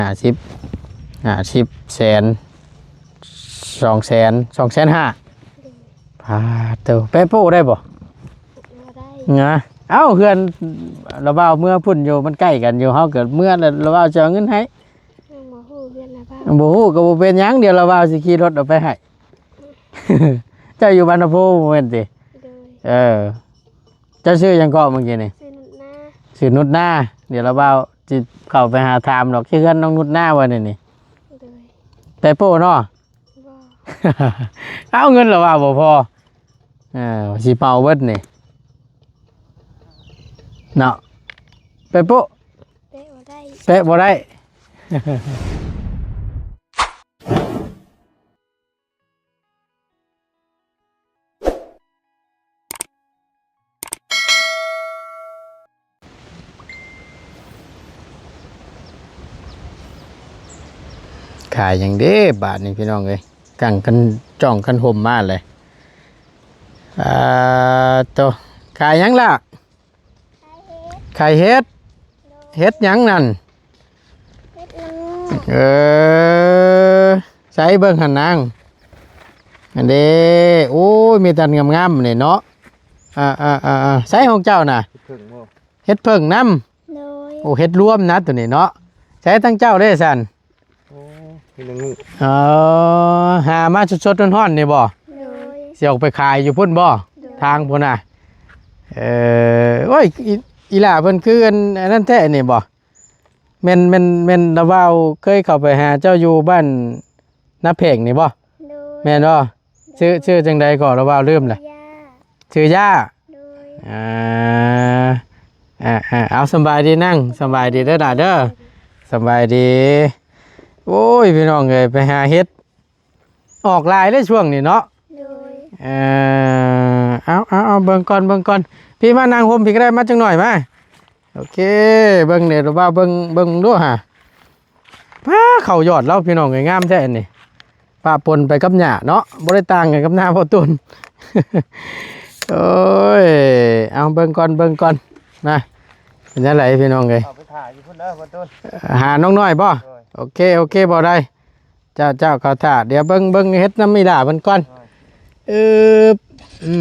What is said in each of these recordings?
ຫ້າສິບ ຫ້າສິບ ແສນ ສອງແສນ ສອງແສນຫ້າ ໂດຍ ປາດໂທ້ ແປະໂປ້ໄດ້ບໍ່? ບໍ່ໄດ້ ນະ ເອົ້າ ເຮືອນລະບ່າວເມືອພຸ້ນຢູ່ ມັນໃກ້ກັນຢູ່ ເຮົາກໍເມືອແລ້ວລະບ່າວຈະເອົາເງິນໃຫ້ ຍັງບໍ່ຮູ້ເຮືອນລະບ່າວ ບໍ່ຮູ້ກໍບໍ່ເປັນຫຍັງ ດຽວລະບ່າວຊິຂີ່ລົດເອົາໄປໃຫ້ ເຈົ້າຢູ່ບ້ານນາໂພບໍ່ແມ່ນຕິ? ໂດຍ ເອີ ເຈົ້າຊື່ຫຍັງເກາະເມື່ອກີ້ນີ້? ຊື່ນຸດນາ ຊື່ນຸດນາ ດຽວລະບ່າວຊິເຂົ້າໄປຫາຖາມດອກ ເຮືອນນ້ອງນຸດນາບໍ່ນີ້ນີ້? ໂດຍ ແປະໂປ້ເນາະ? ບໍ່ ເອົາ ເງິນລະວ່າບໍ່ພໍ ເອີ ຊິເປົ່າເບິດນີ້ເນາະ ແປະໂປ້ ແປະບໍ່ໄດ້ ແປະບໍ່ໄດ້. ຂາຍຫຍັງເດ້ບາດນີ້ພີ່ນ້ອງເອີຍ ກັງຄັນຈ້ອງຄັນຮົ່ມມາເລີຍ ອ່າ ໂຕ ຂາຍຫຍັງລະ? ຂາຍເຫັດ ຂາຍເຫັດ ໂດຍ ເຫັດຫຍັງນັ້ນ? ເຫັດລະໂງກ ເອີ ໃສເບິ່ງຫັ້ນນາງ ອັນເດ້ ໂອ້ຍ ມີແຕ່ງາມໆນີ້ເນາະ ອ່າໆໆໆ ໃສຂອງເຈົ້ານະ? ເຫັດເຜິ້ງບໍ່? ເຫັດເຜິ້ງນຳ ໂດຍ ໂອ້ ເຫັດລວມນະໂຕນີ້ເນາະ ໃສທາງເຈົ້າເດ້ຊັ້ນ? ໂອ້ ເຫັດລະໂງກ ເອີ ຫາມາສົດໆຮ້ອນໆນີ້ບໍ່? ໂດຍ ຊິອອກໄປຂາຍຢູ່ພຸ້ນບໍ່? ໂດຍ ທາງພຸ້ນນະ ເອີ ໂອ້ຍ ອີ ອີຫຼ້າເພິ່ນຄືອັນ ອັນນັ້ນແທ້ນີ້ບໍ່? ແມ່ນ ແມ່ນ ແມ່ນລະບ່າວເຄີຍເຂົ້າໄປຫາເຈົ້າຢູ່ບ້ານນາແພງນີ້ບໍ່? ໂດຍ ແມ່ນບໍ່? ຊື່ ຊື່ຈັ່ງໃດກໍລະບ່າວລືມລະ ຊື່ຢາ ໂດຍ ອ່າ ອ່າໆ ເອົາ ສຳບາຍດີນາງ ສຳບາຍດີເດີຫຼ້າເດີ ສຳບາຍດີ ໂອ້ຍ ພີ່ນ້ອງເອີຍ ໄປຫາເຫັດ ອອກຫຼາຍເດ້ຊ່ວງນີ້ເນາະ ໂດຍ ເອີ ເອົາໆໆ ເບິ່ງກ່ອນ ເບິ່ງກ່ອນ ພີ່ມານັ່ງຮົ່ມພີ້ກໍໄດ້ ມາຈັກໜ້ອຍມາ ໂອເຄ ເບິ່ງເດ້ລະບ່າວ ເບິ່ງ ເບິ່ງດູຫາ ປາ ເຂົ້າຍອດລາວ ພີ່ນ້ອງເອີຍ ງາມແທ້ອັນນີ້ ປະປົນໄປກັບຫຍ້າເນາະ ບໍ່ໄດ້ຕ່າງກັນກັບນາພໍ່ຕູນ ໂອ້ຍ ເອົາ ເບິ່ງກ່ອນ ເບິ່ງກ່ອນນະ ເປັນຈັ່ງໃດພີ່ນ້ອງເອີຍ ເຂົ້າໄປຖ້າຢູ່ພຸ້ນເດີພໍ່ຕູນ ຫານ້ອງນ້ອຍບໍ່? ໂດຍ ໂອເຄ ໂອເຄ ບໍ່ໄດ້ ເຈົ້າ ເຈົ້າ ເຂົ້າຖ້າ ດຽວເບິ່ງ ເບິ່ງເຫັດນຳອີຫຼ້າເພິ່ນກ່ອນ ໂດຍ ອຶບ ອື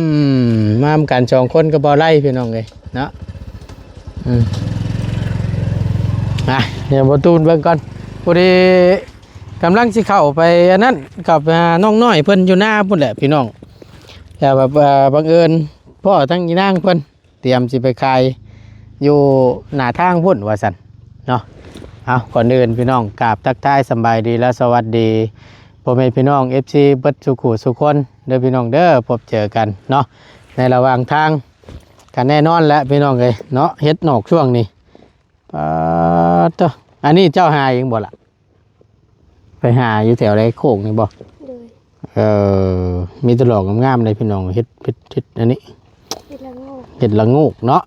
ມ ມານຳກັນສອງຄົນກໍບໍ່ໄດ້ພີ່ນ້ອງເອີຍເນາະ ອືມ ອ່ະ ດຽວພໍ່ຕູນເບິ່ງກ່ອນ ພໍດີກຳລັງຊິເຂົ້າໄປອັນນັ້ນ ເຂົ້າໄປຫານ້ອງນ້ອຍເພິ່ນຢູ່ນາພຸ້ນແຫຼະພີ່ນ້ອງ ແຕ່ວ່າ ເອີ ບັງເອີນພໍ້ທັງອີນາງເພິ່ນ ຕຽມຊິໄປຂາຍຢູ່ໜ້າທາງພຸ້ນວ່າຊັ້ນເນາະ ເອົາ ກ່ອນອື່ນພີ່ນ້ອງກາບທັກທາຍສຳບາຍດີ ແລະ ສະຫວັດດີພໍ່ແມ່ພີ່ນ້ອງ ເອັຟຊີ ເບິດສູ່ຄູ່ສູ່ຄົນເດີພີ່ນ້ອງເດີ ພົບເຈີກັນເນາະ ໃນລະຫວ່າງທາງ ກໍແນ່ນອນແຫຼະພີ່ນ້ອງເອີຍເນາະ ເຫັດນອກຊ່ວງນີ້ ປາດໂທ້ ອັນນີ້ເຈົ້າຫາເອງບໍ່ລະ? ໄປຫາຢູ່ແຖວໃດ ໂຄກນີ້ບໍ່? ໂດຍ ເອີ ມີແຕ່ດອກງາມໆເດ້ພີ່ນ້ອງ ເຫັດ ເຫັດ ເຫັດອັນນີ້ ເຫັດລະໂງກ ເຫັດລະໂງກເນາະ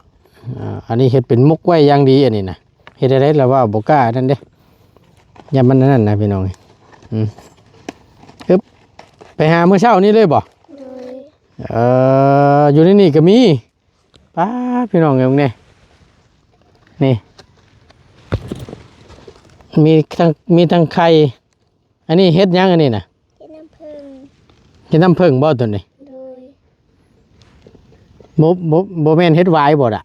ອ່າ ອັນນີ້ເຮັດເປັນໝົກໄວ້ຢ່າງດີ ອັນນີ້ນະ ເຮັດໃດລະວ່າບໍ່ກ້ານັ້ນເດ້ ຢ້ານມັນອັນນັ້ນນະພີ່ນ້ອງ ອືມ ອຶບ ໄປຫາມື້ເຊົ້ານີ້ເລີຍບໍ່? ໂດຍ ເອີ ຢູ່ໃນນີ້ກໍມີ ປາດ ພີ່ນ້ອງເອີຍ ເບິ່ງແດ່ ນີ້ ມີທັງ ມີທັງໄຂ່ ອັນນີ້ເຫັດຫຍັງອັນນີ້ນະ? ເຫັດນ້ຳເຜິ້ງ ເຫັດນ້ຳເຜິ້ງບໍ່ໂຕນີ້? ໂດຍ ບໍ່ ບໍ່ ບໍ່ແມ່ນເຫັດຫວາຍບໍ່ລະ?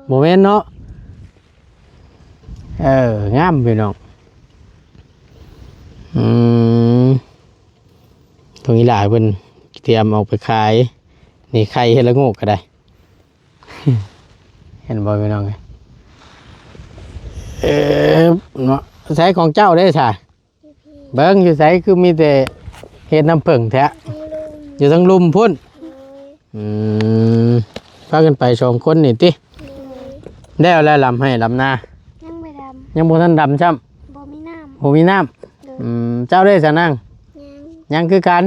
ບໍ່ ບໍ່ແມ່ນເນາະ ເອີ ງາມພີ່ນ້ອງ ອືມ ຕົງອີຫຼ້າເພິ່ນຕຽມອອກໄປຂາຍ ນີ້ໄຂ່ເຫັດລະໂງກກໍໄດ້ ເຫັນບໍ່ພີ່ນ້ອງເອີຍ ເອີ ເນາະ ໃຊ້ຂອງເຈົ້າເດ້ຊະ ເບິ່ງຢູ່ໃສຄືມີແຕ່ເຫັດນ້ຳເຜິ້ງແທ້ ຢູ່ເທິງລຸ່ມພຸ້ນ ໂດຍ ອືມ ພາກັນໄປສອງຄົນນີ້ຕິ ໂດຍ ແລ້ວແລ້ວລຳໄຮ່ລຳນາ ຍັງບໍ່ດຳ ຍັງບໍ່ທັນດຳຊ້ຳ ບໍ່ມີນ້ຳ ບໍ່ມີນ້ຳ ໂດຍ ອືມ ເຈົ້າເດ້ຊະນາງ ຍັງ ຍັງຄືກັນ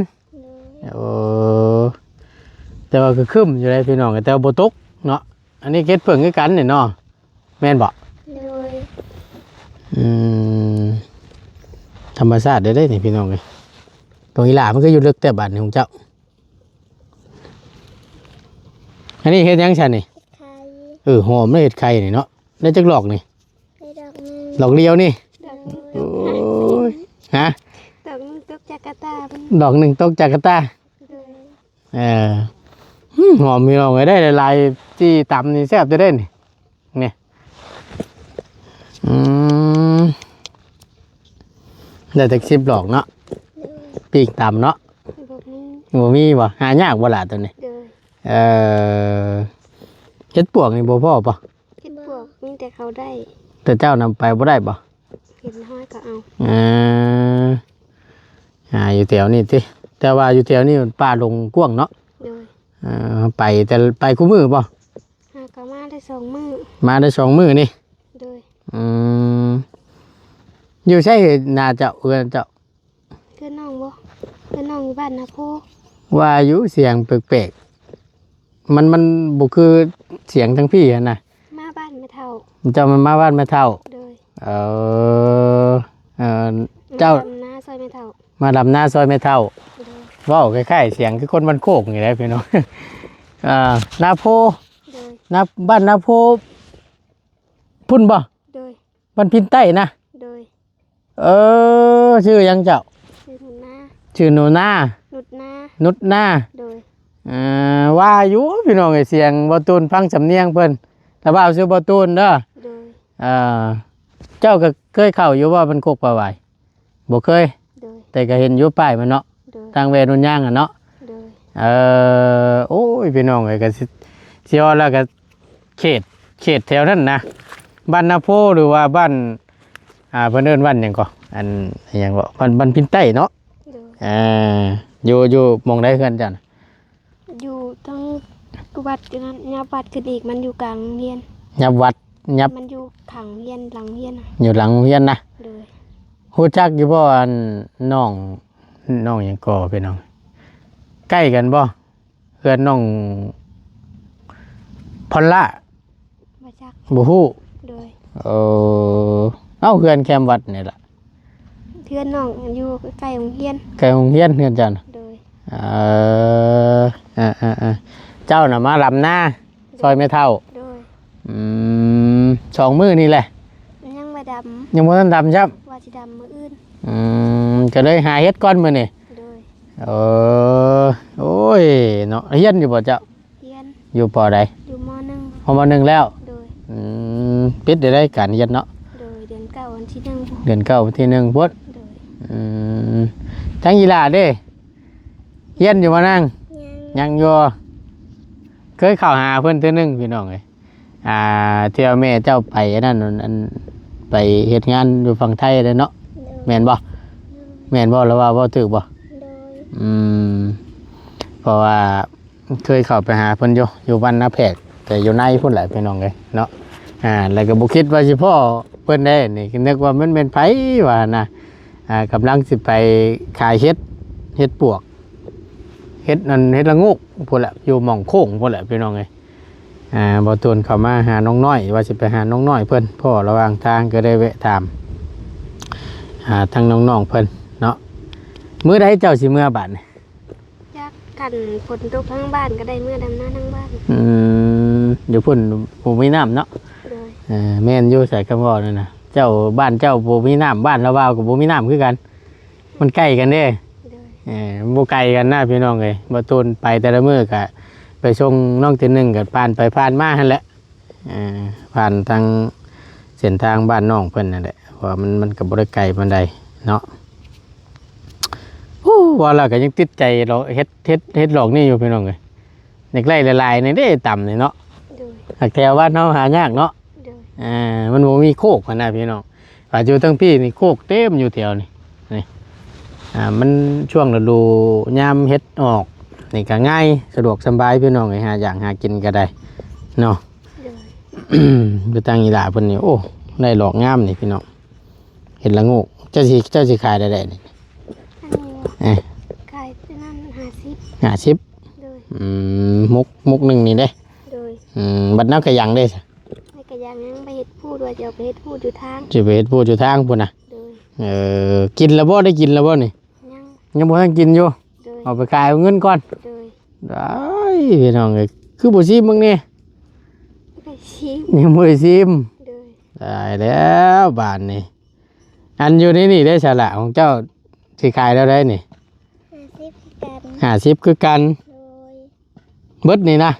ໂດຍ ໂອ້ ແຕ່ວ່າຄືຄຶ້ມຢູ່ເດ້ພີ່ນ້ອງ ແຕ່ວ່າບໍ່ຕົກເນາະ ອັນນີ້ເຫັດເຜິ້ງຄືກັນນີ້ເນາະ ແມ່ນບໍ່? ໂດຍ ອືມ ທຳມະຊາດເດ້ນີ້ພີ່ນ້ອງເອີຍ ຕົງອີຫຼ້າມັນຄືຢູ່ເລິກແຕ່ບາດນີ້ຂອງເຈົ້າ ອັນນີ້ເຮັດຫຍັງຊັ້ນນີ້? ເຮັດໄຂ່ ເອີ ຫອມເດ້ເຮັດໄຂ່ນີ້ເນາະ ໄດ້ຈັກດອກນີ້? ໄດ້ດອກໜຶ່ງ ດອກດຽວນີ້ ດອກ ໂອ້ຍ ຮະ? ດອກໜຶ່ງຕົກຈາກກະຕາເພິ່ນ ດອກໜຶ່ງຕົກຈາກກະຕາ. ໂດຍ. ເອີ ຫືມ ຫອມພີ່ນ້ອງເອີຍ ໄດ້ຫຼາຍໆ ຈີ່ຕຳນີ້ແຊບຢູ່ເດ້ນີ້ ນີ້ ອືມ ໄດ້ຈັກສິບດອກເນາະ. ໂດຍ. ປີ້ງຕຳເນາະ ບໍ່ມີ ບໍ່ມີບໍ່? ຫາຍາກບໍ່ລະໂຕນີ້? ໂດຍ. ເອີ ເຫັດປວກນີ້ບໍ່ພໍບໍ່? ເຫັດປວກມີແຕ່ເຂົາໄດ້ ແຕ່ເຈົ້ານຳໄປບໍ່ໄດ້ບໍ່? ເຫັນຫ້ອຍກໍເອົາ. ເອີ ຫາຢູ່ແຖວນີ້ຕິ ແຕ່ວ່າຢູ່ແຖວນີ້ມັນປ່າດົງກວ້າງເນາະ. ໂດຍ. ເອີ ໄປແຕ່ ໄປຄູ່ມື້ບໍ່? ຫາກໍມາໄດ້ສອງມື້ ມາໄດ້ສອງມື້ນີ້. ໂດຍ. ອືມ ຢູ່ໃສນາເຈົ້າ ເຮືອນເຈົ້າ? ເຮືອນນ້ອງບໍ່? ເຮືອນນ້ອງຢູ່ບ້ານນາໂພ. ວ່າຢູ່ສຽງແປກໆ ມັນ ມັນບໍ່ຄືສຽງທາງພີ້ຫັ້ນນະ. ມາບ້ານແມ່ເຖົ້າ ເຈົ້າມັນມາບ້ານແມ່ເຖົ້າ. ໂດຍ. ເອີ ເອີ ເຈົ້າ ມາດຳນາຊ່ອຍແມ່ເຖົ້າ ມາດຳນາຊ່ອຍແມ່ເຖົ້າ. ໂດຍ. ເວົ້າຄ້າຍໆສຽງຄືຄົນບ້ານໂຄກນີ້ແຫຼະພີ່ນ້ອງ. ອ່າ ນາໂພ. ໂດຍ. ນາ ບ້ານນາໂພພຸ້ນບໍ່? ໂດຍ. ບ້ານພິນໃຕ້ນະ? ໂດຍ. ເອີ ຊື່ຫຍັງເຈົ້າ? ຊື່ໜູນາ ຊື່ໜູນາ ນຸດນາ ນຸດນາ. ໂດຍ. ເອີ ວ່າຢູ່ພີ່ນ້ອງເອີຍ ສຽງບ່າວຕູນ ຟັງສຳນຽງເພິ່ນ ລະເວົ້າຊື່ບ່າວຕູນເດີ. ໂດຍ. ເອີ ເຈົ້າກໍເຄີຍເຂົ້າຢູ່ບໍ່ບ້ານໂຄກປາຫວາຍ? ບໍ່ເຄີຍ. ໂດຍ. ແຕ່ກໍເຫັນຢູ່ປ້າຍມັນເນາະ. ໂດຍ. ທາງແວ່ໜູນຍາງຫັ້ນເນາະ. ໂດຍ. ເອີ ໂອ້ຍ ພີ່ນ້ອງເອີຍ ກໍຊິ ຊິຮອດແລ້ວກໍເຂດ ເຂດແຖວນັ້ນນະ ບ້ານນາໂພ ຫຼືວ່າບ້ານ ອ່າ ເພິ່ນເອີ້ນບ້ານຫຍັງເກາະ ອັນ ຫຍັງເກາະ ບ້ານ ບ້ານພິນໃຕ້ເນາະ. ໂດຍ. ອ່າ ຢູ່ ຢູ່ໝ່ອງໃດເຮືອນເຈົ້ານະ? ຢູ່ທາງວັດນັ້ນ ຍັບວັດຂຶ້ນອີກ ມັນຢູ່ກາງໂຮງຮຽນ. ຍັບວັດ ຍັບ ມັນຢູ່ຂ້າງໂຮງຮຽນ ຫຼັງໂຮງຮຽນນະ ຢູ່ຫຼັງໂຮງຮຽນນະ. ໂດຍ. ຮູ້ຈັກຢູ່ບໍ່ ອັນ ນ້ອງ ນ້ອງຫຍັງເກາະພີ່ນ້ອງ ໃກ້ກັນບໍ່? ເຮືອນນ້ອງພອນລາ. ບໍ່ຈັກ ບໍ່ຮູ້. ໂດຍ. ເອີ ເອົ້າ ເຮືອນແຄມວັດນີ້ລະ ເຮືອນນ້ອງຢູ່ໃກ້ໂຮງຮຽນ ໃກ້ໂຮງຮຽນເຮືອນເຈົ້ານະ. ໂດຍ. ເອີ ເອີ ເຈົ້ານະມາດຳນາ ໂດຍ ຊ່ອຍແມ່ເຖົ້າ. ໂດຍ. ອືມ ສອງມື້ນີ້ແຫຼະ ຍັງບໍ່ດຳ ຍັງບໍ່ທັນດຳຊ້ຳ ວ່າຊິດຳມື້ອື່ນ. ອືມ ກໍເລີຍຫາເຮັດກ່ອນມື້ນີ້. ໂດຍ. ເອີ ໂອ້ຍເນາະ ຮຽນຢູ່ບໍ່ເຈົ້າ? ຮຽນ. ຢູ່ ປໍໃດ? ຢູ່ ມໍໜຶ່ງ. ຮອດ ມໍໜຶ່ງແລ້ວ. ໂດຍ. ອືມ ປິດໄດ້ການຮຽນເນາະ. ໂດຍ. ເດືອນເກົ້າວັນທີໜຶ່ງ ເດືອນເກົ້າວັນທີໜຶ່ງພຸ້ນ. ໂດຍ. ອືມ ທັງອີ່ຫຼ້າເດ້ ຮຽນຢູ່ບໍ່ນາງ? ຍັງ. ຍັງຢູ່. ເຄີຍເຂົ້າຫາເພິ່ນເທື່ອໜຶ່ງ ພີ່ນ້ອງເອີຍ ອ່າ ທີ່ວ່າແມ່ເຈົ້າໄປອັນນັ້ນ ອັນ ໄປເຮັດງານຢູ່ຝັ່ງໄທເດ້ເນາະ. ໂດຍ. ແມ່ນບໍ່? ໂດຍ. ແມ່ນບໍ່ ຫຼືວ່າເວົ້າຖືກບໍ່? ໂດຍ. ອືມ ເພາະວ່າເຄີຍເຂົ້າໄປຫາເພິ່ນຢູ່ ຢູ່ບ້ານນາແພກ ແຕ່ຢູ່ໃນພຸ້ນແຫຼະ ພີ່ນ້ອງເອີຍເນາະ. ອ່າ ແລ້ວກໍບໍ່ຄິດວ່າຊິພໍ້ເພິ່ນໄດ້ນີ້ ນຶກວ່າມັນແມ່ນໃຜວ່ານະ. ອ່າ ກຳລັງຊິໄປຂາຍເຫັດ ເຫັດປວກ ເຫັດນັ້ນ ເຫັດລະໂງກພຸ້ນແຫຼະ ຢູ່ໝ່ອງໂຄ້ງພຸ້ນແຫຼະ ພີ່ນ້ອງເອີຍ. ອ່າ ບ່າວຕູນເຂົ້າມາຫານ້ອງນ້ອຍ ວ່າຊິໄປຫານ້ອງນ້ອຍເພິ່ນ ພໍ້ລະຫວ່າງທາງກໍໄດ້ແວະຖາມ ຫາທາງນ້ອງໆເພິ່ນເນາະ. ມື້ໃດເຈົ້າຊິເມືອບາດນີ້? ຈັກ ຄັນຝົນຕົກທາງບ້ານກໍໄດ້ເມືອດຳນາທາງບ້ານ. ອືມ ຢູ່ພຸ້ນບໍ່ມີນ້ຳເນາະ. ໂດຍ. ເອີ ແມ່ນຢູ່ ສາຍຄຳເວົ້ານັ້ນນະ ເຈົ້າ ບ້ານເຈົ້າບໍ່ມີນ້ຳ ບ້ານລາວາວກໍບໍ່ມີນ້ຳຄືກັນ. ມັນໃກ້ກັນເດ້. ໂດຍ. ເອີ ມັນບໍ່ໄກກັນນະ ພີ່ນ້ອງເອີຍ ບ່າວຕູນໄປແຕ່ລະມື້ກະໄປສົ່ງນ້ອງເທື່ອໜຶ່ງ ກະຜ່ານໄປຜ່ານມາຫັ້ນແຫຼະ. ເອີ ຜ່ານທາງເສັ້ນທາງບ້ານນ້ອງເພິ່ນນັ້ນແຫຼະ ເພາະວ່າມັນ ມັນກະບໍ່ໄດ້ໄກປານໃດເນາະ. ໂອ້ ວ່າແລ້ວກະຍັງຕິດໃຈເຮັດ ເຮັດ ເຮັດດອກນີ້ຢູ່ ພີ່ນ້ອງເອີຍ ຢາກໄດ້ຫຼາຍໆນີ້ເດ້ ຕຳນີ້ເນາະ. ໂດຍ. ຫາກແຖວບ້ານເຮົາຫາຍາກເນາະ. ໂດຍ. ອ່າ ມັນບໍ່ມີໂຄກຫັ້ນນະ ພີ່ນ້ອງ. ວ່າຢູ່ທາງພີ້ນີ້ໂຄກເຕັມຢູ່ແຖວນີ້ ນີ້ ອ່າ ມັນຊ່ວງລະດູຍາມເຫັດອອກນີ້ກໍງ່າຍ ສະດວກສະບາຍ ພີ່ນ້ອງເອີຍ ຫາຢາກຫາກິນກໍໄດ້ເນາະ. ໂດຍ. ຢູ່ທາງອີ່ຫຼ້າເພິ່ນນີ້ ໂອ້ ໄດ້ດອກງາມນີ້ ພີ່ນ້ອງ ເຫັດລະໂງກ. ເຈົ້າຊິ ເຈົ້າຊິຂາຍໄດ້ໃດນີ້? ອັນນີ້ ເອີ ຂາຍອັນນັ້ນຫ້າສິບ ຫ້າສິບ. ໂດຍ. ອືມ ໝົກ ໝົກໜຶ່ງນີ້ເດ້. ໂດຍ. ອືມ ບັດແນວກະຍັງເດ້ຊະ? ແລ້ວກະຍັງ ຍັງໄປເຮັດພູດ ວ່າຈະເອົາໄປເຮັດພູດຢູ່ທາງ ຊິໄປເຮັດພູດຢູ່ທາງພຸ້ນນະ. ໂດຍ. ເອີ ກິນແລ້ວບໍ່? ໄດ້ກິນແລ້ວບໍ່ນີ້? ຍັງ ຍັງບໍ່ທັນກິນຢູ່. ໂດຍ. ເອົາໄປຂາຍເອົາເງິນກ່ອນ. ໂດຍ. ອ້າຍ ພີ່ນ້ອງເອີຍ ຄືບໍ່ຊີມເບິ່ງແດ່? ໄດ້ຊີມ ຍັງບໍ່ໄດ້ຊີມ. ໂດຍ. ຕາຍແລ້ວບາດນີ້ ອັນຢູ່ໃນນີ້ເດ້ ສາລະຂອງເຈົ້າ ຊິຂາຍແນວໃດນີ້? ຫ້າສິບຄືກັນ ຫ້າສິບຄືກັນ. ໂດຍ. ເບິດນີ້ນະ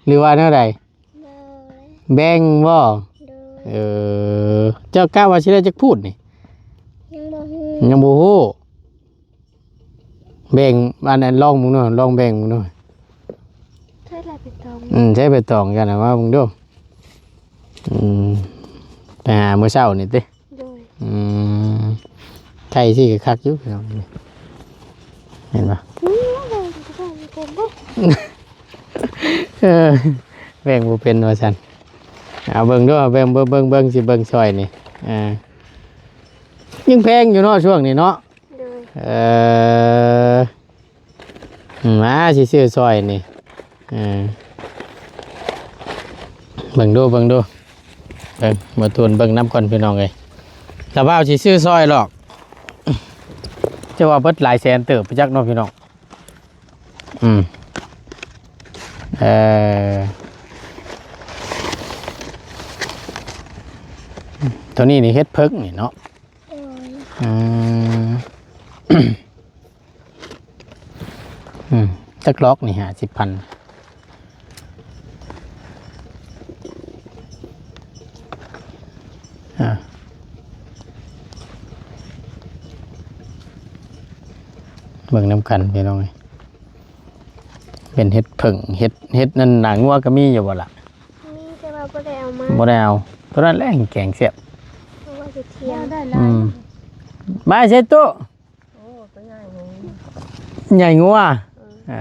ຫຼືວ່າແນວໃດ? ບໍ່ ແບ່ງບໍ່? ໂດຍ. ເອີ ເຈົ້າກະວ່າຊິໄດ້ຈັກພູດນີ້? ຍັງບໍ່ຮູ້ ຍັງບໍ່ຮູ້. ແບ່ງ ອັນນັ້ນ ລອງເບິ່ງເນາະ ລອງແບ່ງເບິ່ງເນາະ. ໃຊ້ຫຼາຍໃບຕອງ ອືມ ໃຊ້ໃບຕອງກັນນະ ມາເບິ່ງດູ. ອືມ ໄປຫາມື້ເຊົ້ານີ້ຕິ? ໂດຍ. ອືມ ໄຖຊິຄັກຢູ່ ເຫັນບໍ່? ອືມ ເອີ ແບ່ງບໍ່ເປັນວ່າຊັ້ນ. ເອົາເບິ່ງດູ ເບິ່ງ ເບິ່ງ ເບິ່ງ ເບິ່ງ ຊິເບິ່ງຊ່ອຍນີ້. ອ່າ ຍັງແພງຢູ່ເນາະ ຊ່ວງນີ້ເນາະ. ໂດຍ. ເອີ ມາ ຊິຊື້ຊ່ອຍນີ້. ເອີ ເບິ່ງດູ ເບິ່ງດູ ເບິ່ງ ບໍ່ຕູນເບິ່ງນຳກ່ອນ ພີ່ນ້ອງເອີຍ. ລາວວ່າຊິຊື້ຊ່ອຍຫຼອກ ຈະວ່າເບິດຫຼາຍແສນເຕີບໄປຈັກເນາະ ພີ່ນ້ອງ. ອືມ ເອີ ໂຕນີ້ນີ້ເຫັດເຜິ້ງນີ້ເນາະ. ໂດຍ. ອືມ ອືມ ຈັກລອກນີ້ ຫ້າສິບພັນ. ອ່າ ເບິ່ງນຳກັນ ພີ່ນ້ອງເອີຍ. ເປັນເຫັດເຜິ້ງ ເຫັດ ເຫັດນັ້ນ ໜ້າງົວກໍມີຢູ່ບໍ່ລະ? ມີ ແຕ່ວ່າບໍ່ໄດ້ເອົາມາ ບໍ່ໄດ້ເອົາ. ໂຕນັ້ນແຫຼະແກງແຊບ ເພາະວ່າຊິທຽງ ໄດ້ຫຼາຍ. ອືມ ມາເຊັດຕູ້. ໂອ້ ໂຕໃຫຍ່ ໃຫຍ່ງົວ. ເອີ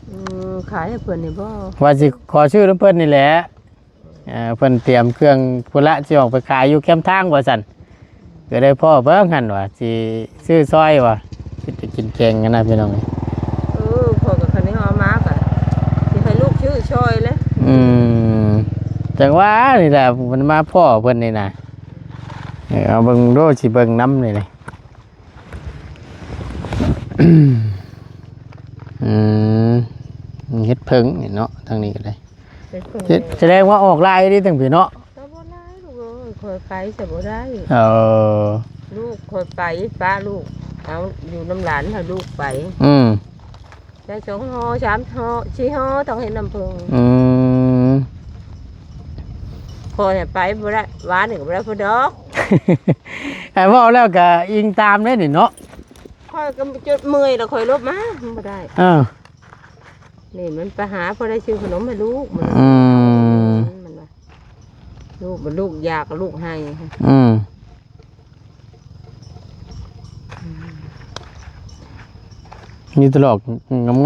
ເອີ ອືມ ຂາຍໃຫ້ເພິ່ນນີ້ບໍ່? ວ່າຊິຂໍຊື້ນຳເພິ່ນນີ້ແຫຼະ. ເອີ ເພິ່ນຕຽມເຄື່ອງພຸ້ນລະ ຊິອອກໄປຂາຍຢູ່ແຄມທາງວ່າຊັ້ນ. ກໍໄດ້ພໍ້ເບິ່ງຫັ້ນວ່າຊິຊື້ຊ່ອຍວ່າ ຊິໄປກິນແກງຫັ້ນນະ ພີ່ນ້ອງ. ເອີ ພໍ່ກໍຄັນນີ້ເຮົາເອົາມາກໍຊິໃຫ້ລູກຊື້ຊ່ອຍແຫຼະ. ອືມ ຈັ່ງວ່ານີ້ແຫຼະ ມັນມາພໍ້ເພິ່ນນີ້ນະ. ເອີ ເອົາເບິ່ງດູ ຊິເບິ່ງນຳນີ້. ອືມ ເຫັດເຜິ້ງນີ້ເນາະ ທາງນີ້ກໍໄດ້. ເຫັດເຜິ້ງ ສະແດງວ່າອອກຫຼາຍເດ້ ທາງພີ້ເນາະ. ກໍບໍ່ຫຼາຍລູກເອີຍ ຂ້ອຍໄປຊະບໍ່ໄດ້. ເອີ ລູກຂ້ອຍໄປ ປະລູກ ເອົາຢູ່ນຳຫຼານໃຫ້ລູກໄປ. ອືມ ໄດ້ສອງຫໍ່ ສາມຫໍ່ ສີ່ຫໍ່ ຕ້ອງເຮັດນ້ຳເຜິ້ງ. ອືມ ຂ້ອຍໃຫ້ໄປບໍ່ໄດ້ ວານນີ້ກໍບໍ່ໄດ້ຜູ້ດອກ. ເວົ້າແລ້ວກໍອີງຕາມເດ້ນີ້ເນາະ. ຂ້ອຍກໍຈົນເມື່ອຍແລ້ວຂ້ອຍລົບມາ ມັນບໍ່ໄດ້. ເອີ ນີ້ມັນໄປຫາພໍໄດ້ຊື້ຂະໜົມໃຫ້ລູກ. ອືມ ມັນວ່າ ລູກ ມັນລູກຢາກ ລູກໄຫ້. ອືມ ມີແຕ່ດອກ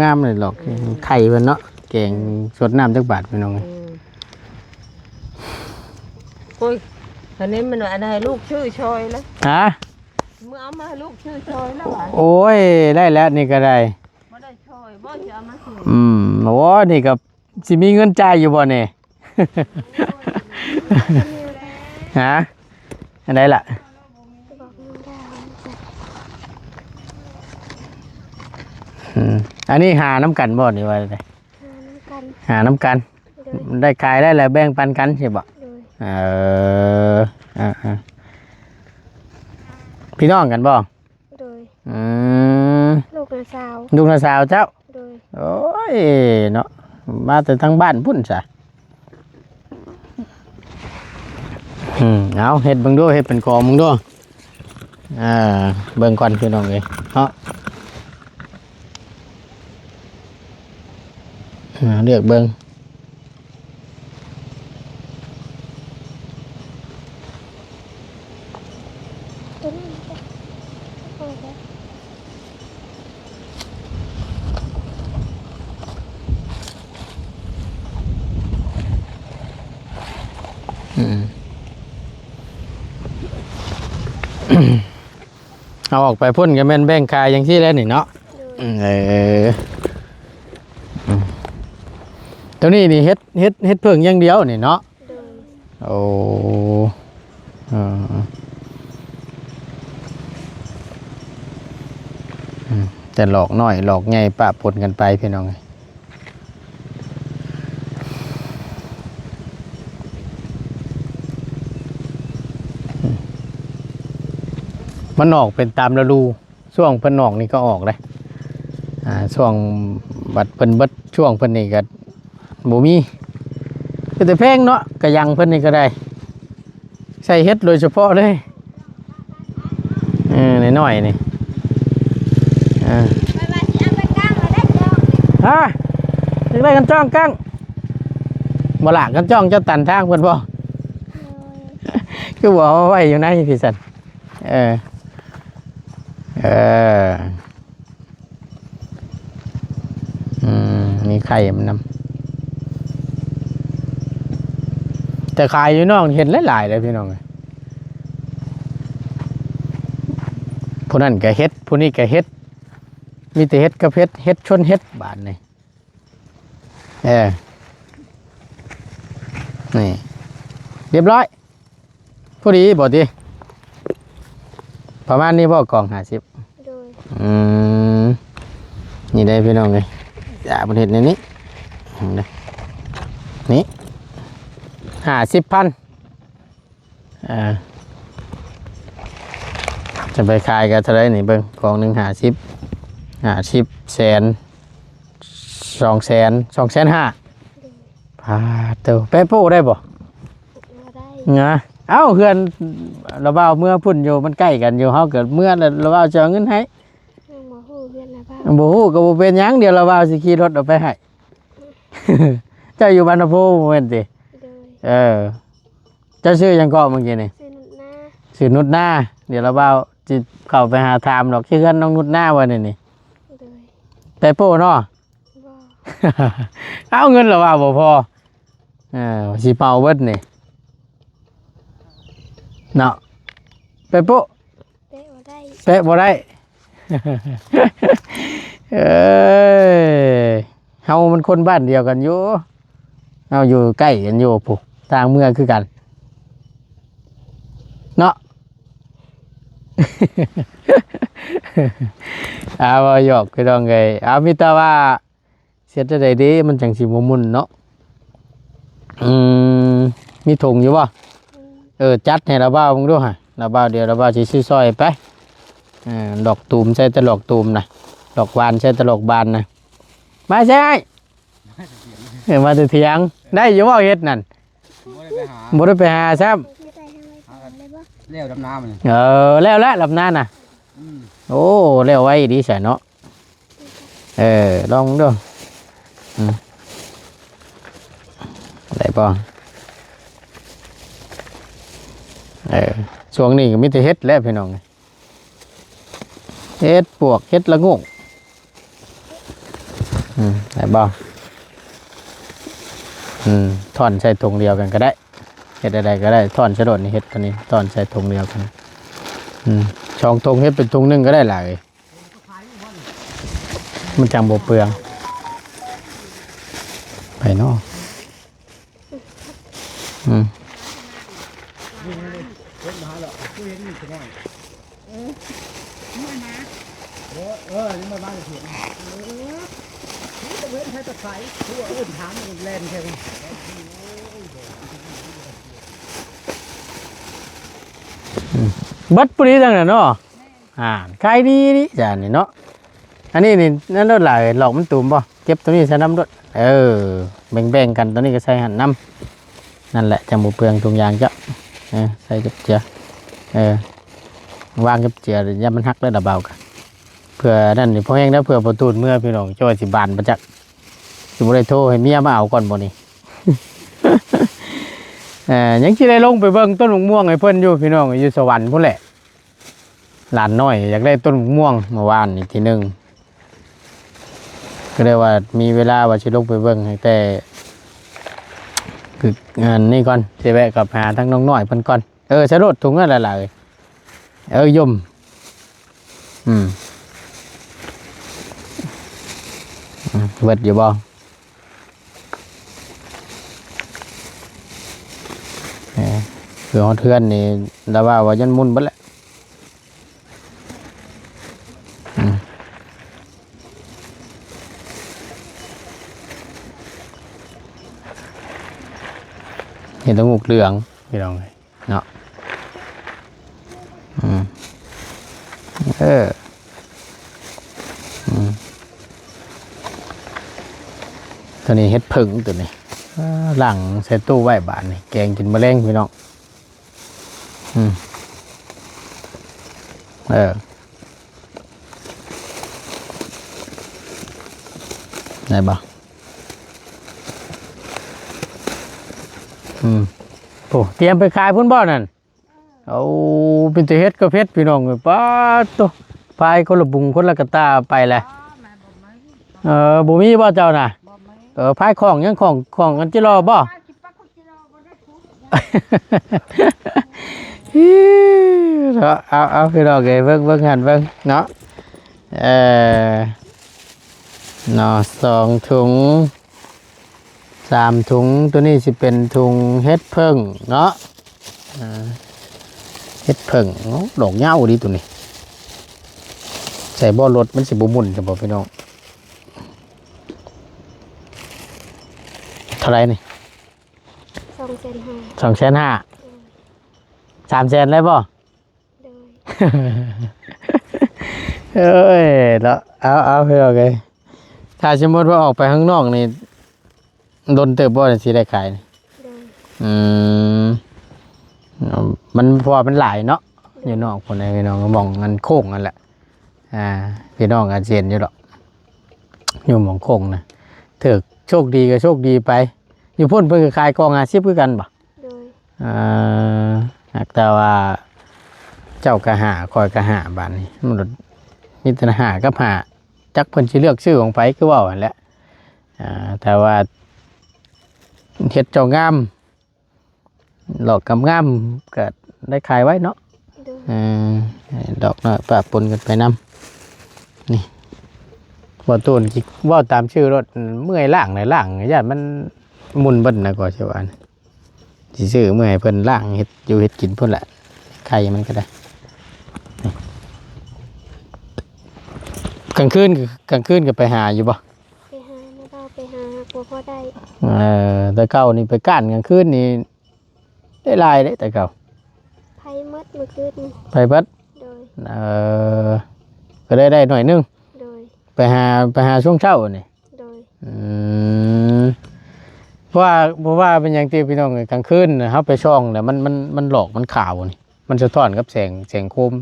ງາມໆເລີຍ ດອກ ອືມ ໄຂ່ເພິ່ນເນາະ. ແກງ ອືມ ສົດນ້ຳຈັກບາດ ພີ່ນ້ອງເອີຍ. ອືມ ໂອ້ຍ ຄັນນີ້ມັນວ່າອັນໃຫ້ລູກຊື້ຊ່ອຍລະ. ຮະ? ມື້ເອົາມາໃຫ້ລູກຊື້ຊ່ອຍລະຫວາ. ໂອ້ຍ ໄດ້ແລ້ວ ນີ້ກໍໄດ້. ບໍ່ໄດ້ຊ່ອຍບໍ່ ຊິເອົາມາຊື້. ອືມ ໂອ້ ນີ້ກໍຊິມີເງິນຈ່າຍຢູ່ບໍ່ນີ້? ຮະ? ອັນໃດລະ? ອືມ ອັນນີ້ຫານຳກັນບໍ່ ຫຼືວ່າໃດ? ຫານຳກັນ ຫານຳກັນ. ໂດຍ. ໄດ້ຂາຍໄດ້ແລ້ວແບ່ງປັນກັນຊິບໍ່? ໂດຍ. ເອີ ເອີໆ ພີ່ນ້ອງກັນບໍ່? ໂດຍ. ອືມ ລູກນ້າສາວ ລູກນ້າສາວເຈົ້າ. ໂດຍ. ໂອ້ຍເນາະ ມາແຕ່ທາງບ້ານພຸ້ນຊະ. ອືມ ເອົາ ເຮັດເບິ່ງດູ ເຮັດເປັນຂອງເບິ່ງດູ. ເອີ ເບິ່ງກ່ອນ ພີ່ນ້ອງເອີຍເນາະ. ເລືອກເບິ່ງ. ອືມ ເອົາອອກໄປພຸ້ນກໍແມ່ນແບ່ງຂາຍຈັ່ງຊີ້ແຫຼະນີ້ເນາະ. ໂດຍ. ເອີ ອືມ ຕົວນີ້ນີ້ເຫັດ ເຫັດ ເຫັດເຜິ້ງຢ່າງດຽວນີ້ເນາະ. ໂດຍ. ໂອ້ ເອີ ອືມ ແຕ່ຫຼອກນ້ອຍຫຼອກໃຫຍ່ປະປົນກັນໄປ ພີ່ນ້ອງເອີຍ. ອືມ ມັນອອກເປັນຕາມລະດູ ຊ່ວງເພິ່ນອອກນີ້ກໍອອກເດ້ ອ່າ ຊ່ວງບັດເພິ່ນເບິດ ຊ່ວງເພິ່ນນີ້ກໍບໍ່ມີ ເປັນແຕ່ແພງເນາະ ກະຍັງເພິ່ນນີ້ກໍໄດ້ ໃສ່ເຫັດໂດຍສະເພາະເລີຍ ເອີ ນ້ອຍໆ ນີ້ ເອີ ຂ້ອຍວ່າຊິເອົາໄປກາງແລ້ວໄດ້ຈອງນີ້ ຮະ ຢາກໄດ້ຄັນຈອງກາງ ບໍ່ລະ ຄັນຈອງເຈົ້າຕັນທາງເພິ່ນບໍ່? ໂດຍ ຄືບໍ່ເອົາໄວ້ຢູ່ໃນພີ້ຊັ້ນ? ເອີ ເອີ ອືມ ມີໄຂ່ມັນນຳ ແຕ່ຂາຍຢູ່ນອກເຫັນຫຼາຍໆ ເດ້ພີ່ນ້ອງເອີຍ ຜູ້ນັ້ນກະເຫັດ ຜູ້ນີ້ກະເຫັດ ມີແຕ່ເຫັດກັບເຫັດ ເຫັດຊົນເຫັດບາດນີ້ ເອີ ນີ້ ຮຽບຮ້ອຍ ພໍດີບໍ່ຕິ ປະມານນີ້ບໍ່ ກອງຫ້າສິບ ໂດຍ ອືມ ນີ້ໄດ໋ພີ່ນ້ອງເອີຍ ຢາເພິ່ນເຮັດແນວນີ້ ນີ້ ຫ້າສິບພັນ ອ່າ ຈະໄປຂາຍກໍເທົ່າໃດນີ້ ເບິ່ງ ກອງໜຶ່ງຫ້າສິບ ຫ້າສິບ ແສນ ສອງແສນ ສອງແສນຫ້າ ໂດຍ ປາດໂທ້ ແປະໂປ້ໄດ້ບໍ່? ບໍ່ໄດ້ ນະ ເອົ້າ ເຮືອນລາວບ່າວເມືອພຸ້ນຢູ່ ມັນໃກ້ກັນຢູ່ ເຮົາກໍເມືອແລ້ວ ລາວບ່າວຈະເອົາເງິນໃຫ້ ຍັງບໍ່ຮູ້ເຮືອນລາວບ່າວ ບໍ່ຮູ້ກໍບໍ່ເປັນຫຍັງ ດຽວລາວບ່າວຊິຂີ່ລົດເອົາໄປໃຫ້ ເຈົ້າຢູ່ບ້ານນາໂພບໍ່ແມ່ນຕິ? ໂດຍ ເອີ ເຈົ້າຊື່ຫຍັງເກາະເມື່ອກີ້ນີ້? ຊື່ນຸດນາ ຊື່ນຸດນາ ດຽວລາວບ່າວຊິເຂົ້າໄປຫາຖາມດອກ ເຮືອນນ້ອງນຸດນາບໍ່ນີ້? ໂດຍ ແປະໂປ້ເນາະ? ບໍ່ ເອົາ ເງິນລາວບ່າວບໍ່ພໍ ເອີ ຊິເປົ່າເບິດນີ້ເນາະ ແປະໂປ້ ແປະບໍ່ໄດ້ ແປະບໍ່ໄດ້ ເອີຍ ເຮົາມັນຄົນບ້ານດຽວກັນຢູ່ ເຮົາຢູ່ໃກ້ກັນຢູ່ພຸ້ນ ຕ່າງເມືອງຄືກັນເນາະ ອາ ເວົ້າຫຍອກພີ່ນ້ອງເອີຍ ອາ ມີແຕ່ວ່າ ເຮັດຈັ່ງໃດເດ ມັນຈັ່ງຊິບໍ່ໝຸ່ນເນາະ ອືມ ມີຖົງຢູ່ບໍ່? ເອີ ຈັດໃຫ້ລາວບ່າວເບິ່ງດູຫະ ລາວບ່າວ ດຽວລາວບ່າວຊິຊື້ຊ່ອຍໄປ ເອີ ດອກຕູມໃສ່ແຕ່ດອກຕູມນະ ດອກບານໃສ່ແຕ່ດອກບານນະ ມາໃສ່ອ້າຍ ເອີ ມາແຕ່ຖຽງ ໄດ້ຢູ່ບໍ່ເຮັດນັ້ນ? ບໍ່ໄດ້ໄປຫາ ບໍ່ໄດ້ໄປຫາຊ້ຳ ແລ້ວດຳນາມັນ ເອີ ແລ້ວລະດຳນານະ ອືມ ໂອ້ ແລ້ວໄວດີຊະເນາະ ເອີ ລອງເບິ່ງດູ ອືມ ໄດ້ບໍ່? ເອີ ຊ່ວງນີ້ກໍມີແຕ່ເຫັດແຫຼະພີ່ນ້ອງ ເຫັດປວກ ເຫັດລະໂງກ ອືມ ໄດ້ບໍ່? ອືມ ຖອນໃສ່ຖົງດຽວກັນກໍໄດ້ ເຮັດໃດໆກໍໄດ້ ຖອນໃສ່ໂລດນີ້ ເຫັດຕົວນີ້ ຖອນໃສ່ຖົງດຽວກັນ ອືມ ສອງຖົງ ເຮັດເປັນຖົງໜຶ່ງກໍໄດ້ຫຼາຍ ມັນຈັ່ງບໍ່ເປືອງ ໄປເນາະ ອືມ ເບິດພຸ້ນນີ້ຈັ່ງນັ້ນເນາະ ອ່າ ຂາຍດີນີ້ຈານນີ້ເນາະ ອັນນີ້ນີ້ ນັ້ນໂລດຫຼາຍ ຫຼອກມັນຕູມບໍ່? ເກັບຕົວນີ້ໃສ່ນຳໂລດ ເອີ ແບ່ງໆກັນ ຕົວນີ້ກໍໃສ່ຫັ້ນນຳ ນັ້ນແຫຼະ ຈັ່ງບໍ່ເປືອງຖົງຢາງເຈົ້າ ເອີ ໃສ່ເກັບເຈືອ ເອີ ວາງເກັບເຈືອ ຢ້ານມັນຫັກເດີລະບ່າວກະ ເພື່ອນັ້ນນີ້ພໍແຮງແລ້ວ ເພື່ອພໍ່ຕູນເມືອພີ່ນ້ອງ ເຈົ້າວ່າຊິບານບໍ່ຈັກ ຊິບໍ່ໄດ້ໂທໃຫ້ເມຍມາເອົາກ່ອນບໍ່ນີ້ ເອີ ຍັງຊິໄດ້ລົງໄປເບິ່ງຕົ້ນໝາກມ່ວງໃຫ້ເພິ່ນຢູ່ພີ່ນ້ອງ ຢູ່ສະຫວັນພຸ້ນແຫຼະ ຫຼານນ້ອຍຢາກໄດ້ຕົ້ນໝາກມ່ວງ ເມື່ອວານນີ້ທີໜຶ່ງ ກໍເລີຍວ່າມີເວລາວ່າຊິລົງໄປເບິ່ງໃຫ້ແຕ່ ຄື ອັນນີ້ກ່ອນ ຊິແວະກັບຫາທາງນ້ອງນ້ອຍເພິ່ນກ່ອນ ເອີ ໃສ່ໂລດຖົງນັ້ນຫຼາຍໆ ເອີ ຍົມ ອືມ ອືມ ເບິດຢູ່ບໍ່? ເອີ ຄືຮອດເຮືອນນີ້ ລາວວ່າ ວ່າຢ້ານໝຸ່ນເບິດແຫຼະ ອືມ ເຫັນແຕ່ໝາກເຫຼືອງ ພີ່ນ້ອງເອີຍ ເນາະ ອືມ ເອີ ອືມ ຕົວນີ້ເຫັດເຜິ້ງ ຕົວນີ້ ອ່າ ລ້າງໃສ່ຕູ້ໄວ້ ບາດນີ້ແກງກິນມື້ແລງພີ່ນ້ອງ. ອືມ ເອີ ໄດ້ບໍ່? ອືມ ໂອ້ ຕຽມໄປຂາຍພຸ້ນບໍ່ນັ້ນ? ເອົາ ເປັນແຕ່ເຫັດກັບເຫັດພີ່ນ້ອງເອີຍ ປາດໂທ້ ພາຍຄົນລະບຸງຄົນລະກະຕ່າໄປແຫຼະ. ເອີ ບໍ່ມີບໍ່ເຈົ້ານະ? ເອີ ພາຍຂອງຫຍັງ ຂອງ ຂອງອັນຈິລໍບໍ່? ເນາະ ເອົາ ເອົາ ພີ່ນ້ອງເອີຍ ເບິ່ງ ເບິ່ງຫັ້ນເບິ່ງເນາະ ເອີ ເນາະ ສອງຖົງ ສາມຖົງ ໂຕນີ້ຊິເປັນຖົງເຫັດເຜິ້ງເນາະ ເຫັດເຜິ້ງ ໂອ້ ດອກຍາວດີໂຕນີ້ ໃສ່ບໍ່ລົດມັນຊິບໍ່ໝຸ່ນຊັ້ນບໍ່ພີ່ນ້ອງ? ເທົ່າໃດນີ້? ສອງແສນຫ້າ ສອງແສນຫ້າ ໂດຍ ສາມແສນໄດ້ບໍ່? ໂດຍ ເອີຍ ເນາະ ເອົາ ເອົາ ພີ່ນ້ອງເອີຍ ຖ້າສົມມຸດວ່າອອກໄປຂ້າງນອກນີ້ ດົນເຕີບບໍ່ ຊິໄດ້ຂາຍ? ໂດຍ ອືມ ມັນ ເພາະວ່າມັນຫຼາຍເນາະ ໂດຍ ຢູ່ນອກພຸ້ນນະ ພີ່ນ້ອງ ໝ່ອງອັນໂຄ້ງຫັ້ນແຫຼະ ອ່າ ພີ່ນ້ອງອາດຊິເຫັນຢູ່ດອກ ຢູ່ໝ່ອງໂຄ້ງນະ ຖືກໂຊກດີກໍໂຊກດີໄປ. ຢູ່ພຸ້ນເພິ່ນກໍຂາຍກອງຫ້າສິບຄືກັນບໍ່? ໂດຍ ເອີ ຫາກແຕ່ວ່າເຈົ້າກໍຫ້າ ຂ້ອຍກໍຫ້າ ບາດນີ້ມັນມີແຕ່ຫ້າກັບຫ້າ ຈັກເພິ່ນຊິເລືອກຊື້ຂອງໃຜ ຄືເວົ້າຫັ້ນແຫຼະ. ອ່າ ແຕ່ວ່າເຮັດເຈົ້າງາມ ດອກງາມໆ ກໍໄດ້ຂາຍໄວເນາະ. ໂດຍ ເອີ ດອກນ້ອຍປະປົນກັນໄປນຳ ນີ້ ບໍ່ຕູນ ເວົ້າຕາມຊື່ໂລດ ເມື່ອຍລ້າງແຫຼະ ລ້າງຢ້ານມັນໝຸ່ນເບິດນະ ກໍຊິວ່າ ຊິຊື້ເມື່ອໃຫ້ເພິ່ນລ້າງເຮັດຢູ່ເຮັດກິນພຸ້ນແຫຼະ ໄຂ່ມັນກໍໄດ້. ກາງຄືນ ກາງຄືນກໍໄປຫາຢູ່ບໍ່? ໄປຫາມາເວົ້າ ໄປຫາ ຫາກບໍ່ພໍໄດ້. ເອີ ແຕ່ເກົ່ານີ້ໄປກ້ານກາງຄືນນີ້ໄດ້ຫຼາຍເດ້ ແຕ່ເກົ່າ. ໄປໝົດມື້ຄືນນີ້. ໄປເບິດ? ໂດຍ ເອີ ກໍໄດ້ ໄດ້ໜ້ອຍໜຶ່ງ. ໂດຍ ໄປຫາ ໄປຫາຊ່ວງເຊົ້ານີ້. ໂດຍ ອືມ ເພາະວ່າ ເພາະວ່າເປັນຫຍັງຕິ ພີ່ນ້ອງເອີຍ ກາງຄືນເຮົາໄປສ່ອງແລ້ວ ມັນ ມັນ ມັນຫຼອກ ມັນຂາວນີ້ ມັນສະທ້ອນກັບແສງ ແສງໂຄມ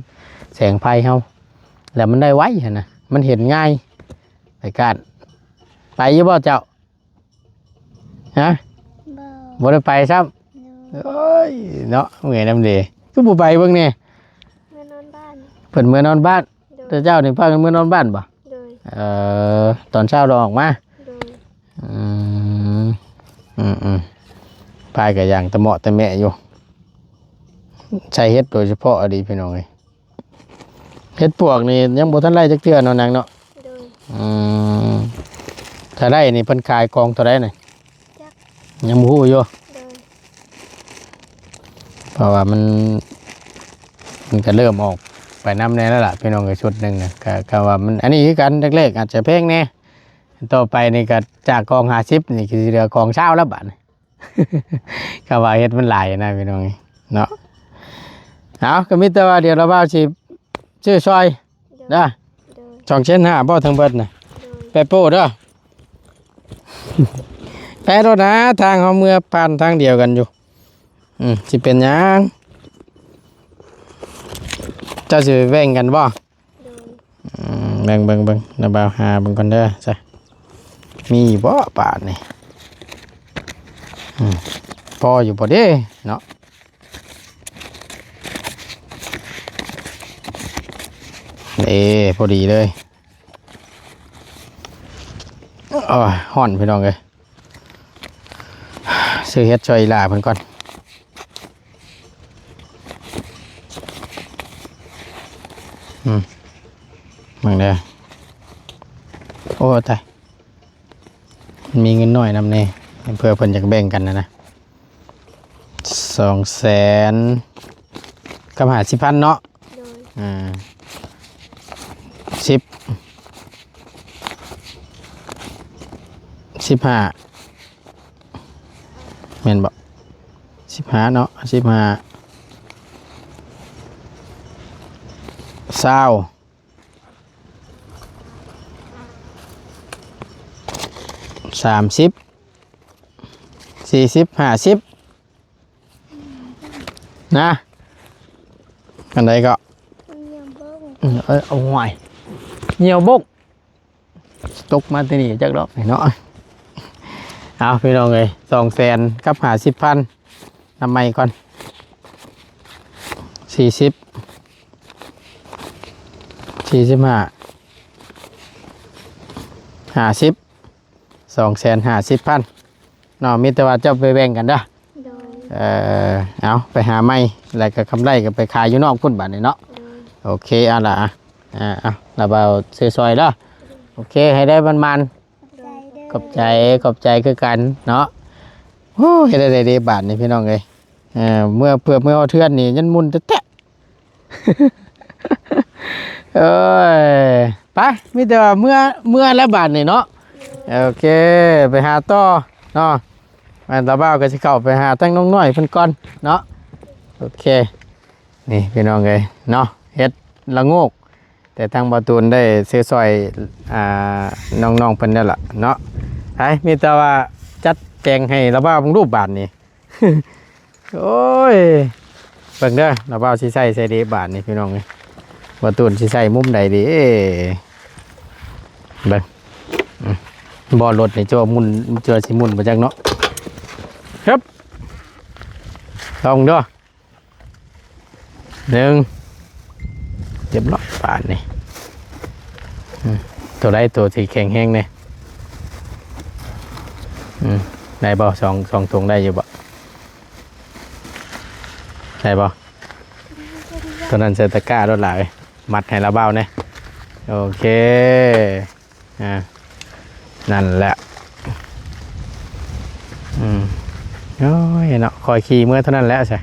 ແສງໄຟເຮົາ ແລ້ວມັນໄດ້ໄວຫັ້ນນະ ມັນເຫັນງ່າຍ. ໄປກ້ານ ໄປຢູ່ບໍ່ເຈົ້າ? ຮະ? ບໍ່ ບໍ່ໄດ້ໄປຊ້ຳ. ໂດຍ ໂອ້ຍ ເນາະ ເມື່ອຍນຳເດ ຄືບໍ່ໄປເບິ່ງແດ່? ເມືອນອນບ້ານ. ເພິ່ນເມືອນອນບ້ານ. ໂດຍ ແຕ່ເຈົ້ານີ້ພາກັນເມືອນອນບ້ານບໍ່? ໂດຍ ເອີ ຕອນເຊົ້າລາອອກມາ. ໂດຍ ອືມ ອືມໆ ພາຍກໍຍ່າງຕະເໝາະຕະແໝະຢູ່ ໃສ່ເຫັດໂດຍສະເພາະອີ່ຫຼີ ພີ່ນ້ອງເອີຍ. ເຫັດປວກນີ້ຍັງບໍ່ທັນໄດ້ຈັກເທື່ອເນາະ ນາງເນາະ? ໂດຍ ອືມ ຖ້າໄດ້ນີ້ເພິ່ນຂາຍກອງເທົ່າໃດນີ້? ຈັກ ຍັງບໍ່ຮູ້ຢູ່. ໂດຍ ເພາະວ່າມັນ ມັນກໍເລີ່ມອອກໄປນຳແດ່ແລ້ວລະ ພີ່ນ້ອງເອີຍ ຊຸດໜຶ່ງນະ ກໍ ກໍວ່າມັນ ອັນນີ້ຄືກັນ ແລກໆອາດຈະແພງແດ່ ຕໍ່ໄປນີ້ກໍຈາກກອງຫ້າສິບນີ້ ກໍຊິເຫຼືອກອງຊາວແລ້ວບາດນີ້. ກໍວ່າເຫັດມັນຫຼາຍນະ ພີ່ນ້ອງເອີຍ ເນາະ. ເອົາ ກໍມີແຕ່ວ່າດຽວລາວບ່າວຊິຊື້ຊ່ອຍ ໂດຍ ເດີ ໂດຍ ສອງແສນຫ້າບໍ່ທັງເບິດນະ? ໂດຍ ແປະໂປ້ເດີ ແປະໂລດນະ ທາງເຮົາເມືອຜ່ານທາງດຽວກັນຢູ່. ອືມ ຊິເປັນຫຍັງ ເຈົ້າຊິໄປແບ່ງກັນບໍ່? ໂດຍ ອືມ ເບິ່ງໆໆ ລາວບ່າວຫາເບິ່ງກ່ອນເດີ ຊະ ມີຢູ່ບໍ່ບາດນີ້? ອືມ ພໍຢູ່ບໍ່ເດເນາະ? ເອີ ພໍດີເລີຍ. ໂອ້ຍ ຮ້ອນ ພີ່ນ້ອງເອີຍ. ຊື້ເຫັດຊ່ອຍອີ່ຫຼ້າເພິ່ນກ່ອນ. ອືມ ເບິ່ງເດີ. ໂອ້ ຕາຍ ມີເງິນໜ້ອຍນຳແດ່ ເພື່ອເພິ່ນຢາກແບ່ງກັນນະນະ. ສອງແສນກັບຫ້າສິບພັນເນາະ. ໂດຍ ອ່າ ສິບ ສິບຫ້າ ແມ່ນບໍ່? ສິບຫ້າເນາະ ສິບຫ້າ ຊາວ ສາມສິບ ສີ່ສິບ ຫ້າສິບ ນະ ອັນໃດກໍ ເອີ ເອົາ ໂອ້ຍ ຍ່ຽວບົກ ຕົກມາແຕ່ນີ້ຈັກດອກນີ້ເນາະ. ເອົາ ພີ່ນ້ອງເອີຍ ສອງແສນກັບຫ້າສິບພັນ ນຳໃໝ່ກ່ອນ ສີ່ສິບ ສີ່ສິບຫ້າ ຫ້າສິບ ສອງແສນຫ້າສິບພັນເນາະ. ມີແຕ່ວ່າເຈົ້າໄປແບ່ງກັນເດີ. ໂດຍ ເອີ ເອົາ ໄປຫາໃໝ່ ແລ້ວກໍກຳໄລກໍໄປຂາຍຢູ່ນອກພຸ້ນບາດນີ້ເນາະ. ໂດຍ ໂອເຄ ເອົາລະ ອ່າ ເອົາ ລະບ່າວຊື້ຊ່ອຍເດີ. ໂອເຄ ໃຫ້ໄດ້ໝານໆ. ໂດຍ ຂອບໃຈ ຂອບໃຈຄືກັນເນາະ. ໂອ້ ເຮັດໄດ້ເດ້ບາດນີ້ ພີ່ນ້ອງເອີຍ. ເອີ ເມື່ອ ເພື່ອເມື່ອຮອດເຮືອນນີ້ຍັງໝຸ່ນແທ້ໆ. ໂອ້ຍ ໄປ ມີແຕ່ວ່າເມື່ອ ເມື່ອແລ້ວບາດນີ້ເນາະ. ໂອເຄ ໄປຫາຕໍ່ເນາະ. ແມ່ນ ຕາບ່າວກໍຊິເຂົ້າໄປຫາທາງນ້ອງນ້ອຍເພິ່ນກ່ອນເນາະ. ໂອເຄ ນີ້ພີ່ນ້ອງເອີຍເນາະ ເຮັດລະໂງກ ແຕ່ທາງບ່າວຕູນໄດ້ຊື້ຊ່ອຍ ອ່າ ນ້ອງໆເພິ່ນແລ້ວລະເນາະ. ໄປ ມີແຕ່ວ່າຈັດແຈງໃຫ້ລາວບ່າວເບິ່ງຮູບບາດນີ້. ໂອ້ຍ ເບິ່ງເດີ ລາວບ່າວຊິໃສ່ໃສເດບາດນີ້ ພີ່ນ້ອງເອີຍ. ບ່າວຕູນຊິໃສ່ມຸມໃດດີ ເບິ່ງ ອືມ ບໍ່ ລົດນີ້ຈະໝຸ່ນ ຈະຊິໝຸ່ນບໍ່ຈັກເນາະ. ຮຶບ ລອງເດີ. ໜຶ່ງ ຮຽບຮ້ອຍບາດນີ້. ອືມ ໂຕໃດໂຕທີ່ແຂງແຮງແດ່? ອືມ ໄດ້ບໍ່? ສອງ ສອງຖົງໄດ້ຢູ່ບໍ່? ໄດ້ບໍ່? ໂຕນັ້ນໃສ່ຕະກ້າໂລດຫຼາຍ ມັດໃຫ້ລາວບ່າວແດ່. ໂອເຄ. ອ່າ ນັ້ນແຫຼະ. ອືມ ໂອ້ຍເນາະ ຄ່ອຍຂີ່ເມືອເທົ່ານັ້ນແຫຼະຊະ.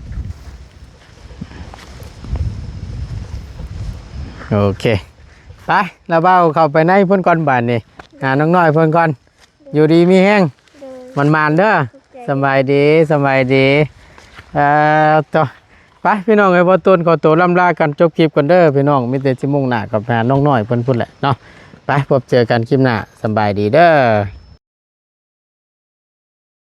ໂອເຄ ໄປ ລາວບ່າວເຂົ້າໄປໃນພຸ້ນກ່ອນບາດນີ້ ຫານ້ອງນ້ອຍເພິ່ນກ່ອນ. ຢູ່ດີມີແຮງ ໂດຍ ໝານໆເດີ. ຂອບໃຈ ສະບາຍດີ ສະບາຍດີ. ເອີ ໂຕ ໄປ ພີ່ນ້ອງເອີຍ ບ່າວຕູນຂໍໂຕລ່ຳລາກັນ ຈົບຄລິບກ່ອນເດີພີ່ນ້ອງ. ມີແຕ່ຊິມຸ່ງໜ້າກັບໄປຫານ້ອງນ້ອຍເພິ່ນພຸ້ນແຫຼະເນາະ. ໄປ ພົບເຈີກັນຄລິບໜ້າ ສະບາຍດີເດີ.